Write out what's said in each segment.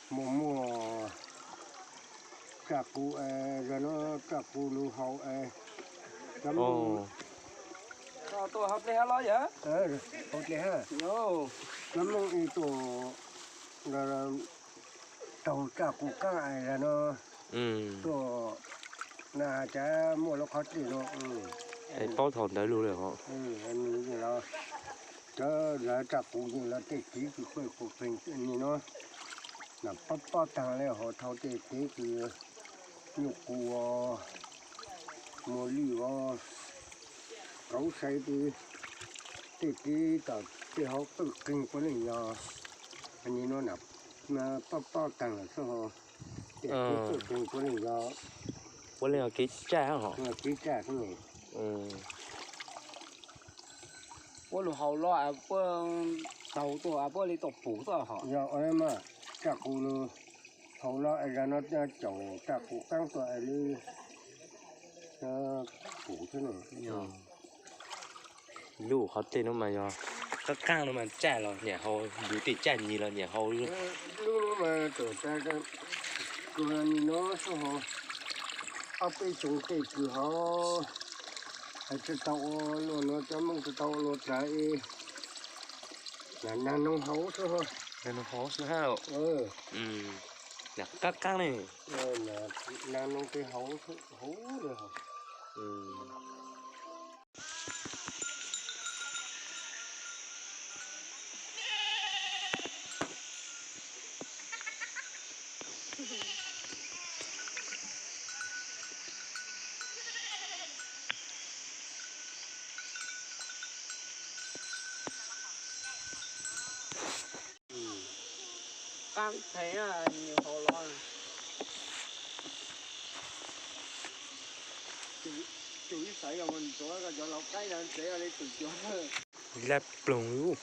Muaj muaj tsaj qus es, zag no tsaj qus nws haus es, cov Mus, tuaj hauv dlej hab los yog? Hauv dlej hab, cov Moob ib tuaj taug tsaj qus qaab es zag no tuaj na, cas muaj lub qhov dlej no. Paub thaum ntawd lug lawm hos. Cov lawv tsaj qus yeej lawv tej kev kws pawj qus qeeg ni no, nam pob pob taag le hos, dhau tej kev kws nyuj qus, muas lwj os, kauv sai, tej kev tom tej hauv pawj qeeg puav leej yog ni no na, pob pob taag lawm xwb hos. Tej kev pawj qeeg puav leej yog, puav leej yog kev tsaj hos. Kev tsaj xwb. Puab lug haus los puab taug tuaj, puab li tau pum xwb hos. Yog mas, tsaj qus nws haus los es zag no caum tsaj qus qaab tuaj es li pum xwb na. Lub qhov dlej no mas yog qaab qaab no mas tsaj los niam haus, yus tej tsaj nyig los niam haus. Lub no mas txawm tas kws ni no xwb hos, ob peb xyoo tej kws hov, hais tsi tau ua luaj no, cov Moob tsi tau ua luaj dlaag es, nag noog haus xwb hos. Nag noog haus xwb hab. Nag qaab qaab ne. Nag noog tej haus, haus le hos. Qaab thev, nws haus los. Tus ib xaiv yog mus ntxuav koj cov lau qaib ntawd tsev li tus cuav. Lab ploog lub.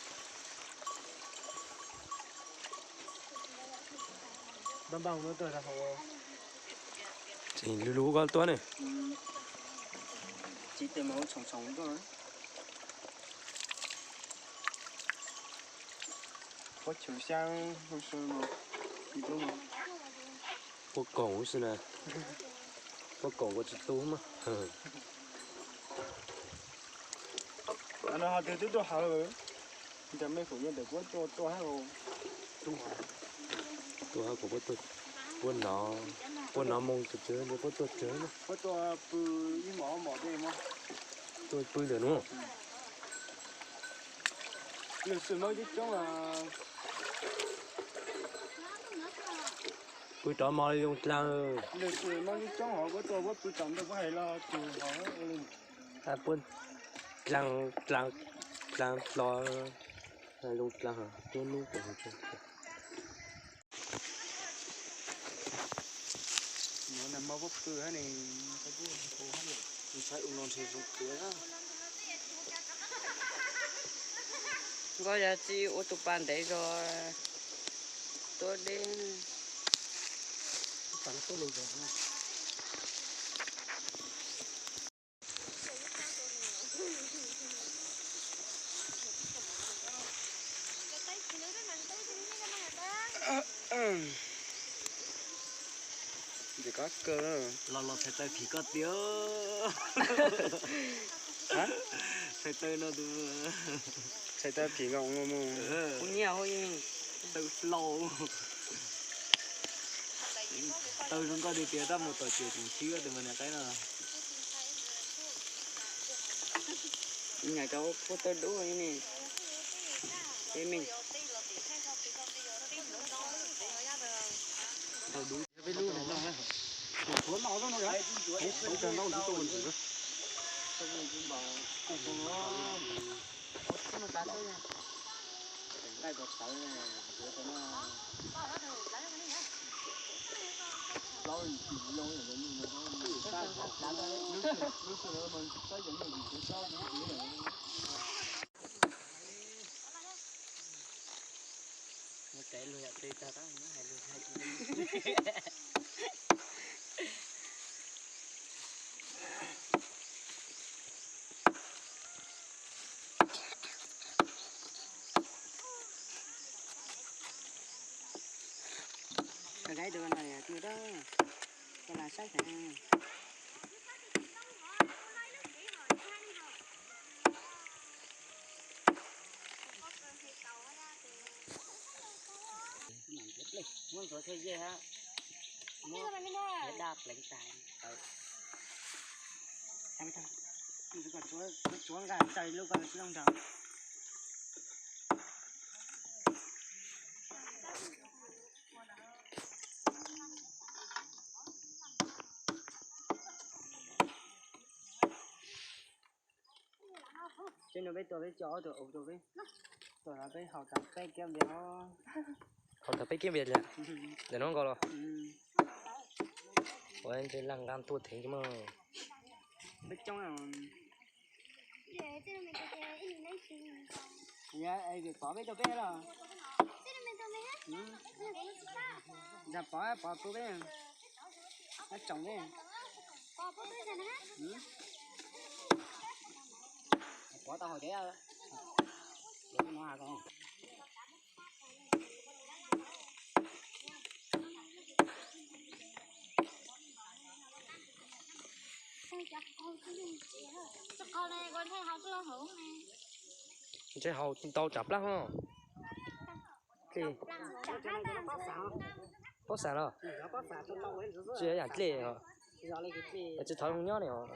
Lug lug koj tuab ne. Puab koom xwb na. Puab koom kuas tsi tu mas. Ho twg twb tuaj hawv, cas mej koom yog ntawm puab tuaj tuaj hab. Tuaj hab kuas puab tuaj, puab nov, puab nov moo tsawg tsawg, puab tuaj tsawg. Puab tuaj pw ib hmos ob hmos tej mas. Tuaj pw ntawm nuav. Lwg sim Moob coob coob. Pw rov mos li zoo dlaag. Lwg sim Moob coob coob hov, puab tuaj puab pw tom ntej puab hais los tug hov. Puab dlaag, dlaag, dlaag hlo, zoo dlaag, tuab nub. Nkauj yog tsi ua tus pas ntev zog tuab deb. Ntxim qab kawg. Los los txhais taw phim koj tiag. Txhais taw no tus, txhais taw phim nkaus mus. Kuv nyiam hauj, taw hlau. Taw zoo nkauj tiag tiag, tab mus tom ces tseem tshiab tus mas niam qaib no. Nyam cov puab taw dub ne. Peb me. Taw dub. Cov gai tus no yog tus da, cov lam saib xeem. Muab ntxuav thiaj yej hab, muab daj pleev tag. Tsuav nqa tsaws lub ko tsis looj nrog. Tej no peb tua peb coj ob tug ua rau peb, tua peb haus tau peb kiab npias os. Haus tau peb kiab npias li ntawm no nkaus los? Ua ntshe laj nqa tuaj theev mog. Peb coob. Yog pov peb rau peb los? Yog pov, pov pub peb, pov tsoom peb. Pov tau hauv dev, dev no has ko. Ntshe haus tau tsam plab ho. Pob xas los? Tsis yog yam dlej os. Tsis thov zoo nyob ne os.